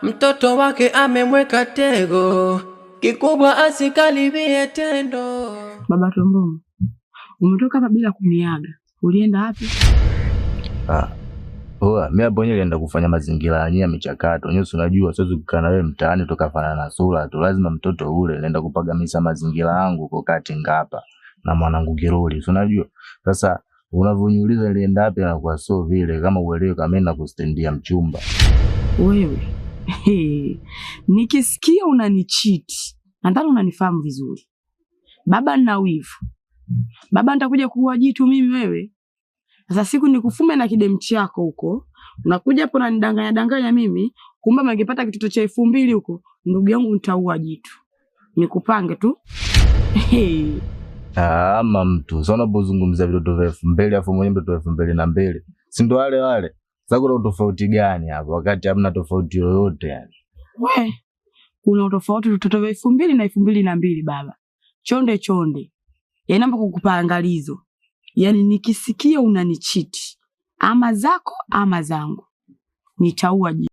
Mtoto wake amemweka tego, kikubwa asikaribie tendo. Baba Tombomo, umetoka hapa bila kuniaga, ulienda wapi? Ah. Oa, mimi hapo nilienda kufanya mazingira yenyewe ya michakato. Nyewe unajua siwezi kukaa na wewe mtaani tukafanana na sura tu, lazima mtoto ule. Nenda kupagamisa mazingira yangu kwa kati ngapa na mwanangu Kiroli. Si unajua? Sasa unavyoniuliza nilienda wapi na kwa so vile kama uelewe kama mimi nakustendia mchumba. Wewe nikisikia unanichiti, nadhani unanifahamu vizuri. Baba nina wivu. Baba nitakuja kuua jitu mimi wewe. Sasa siku nikufume na kidemu chako huko, unakuja hapo unanidanganya danganya mimi, kumbe mngepata kitoto cha 2000 huko, ndugu yangu nitaua jitu. Nikupange tu. Ah, ama mtu. Sasa unapozungumzia vitoto vya 2000 afu mwenyewe mtoto 2002. Si ndo wale wale? Sasa kuna utofauti gani hapo wakati hamna tofauti yoyote yani? We, kuna utofauti vitoto vya 2000 na 2002 baba. Chonde chonde. Yaani naomba kukupa angalizo. Yaani nikisikia unanichiti ama zako ama zangu, nitaua jitu.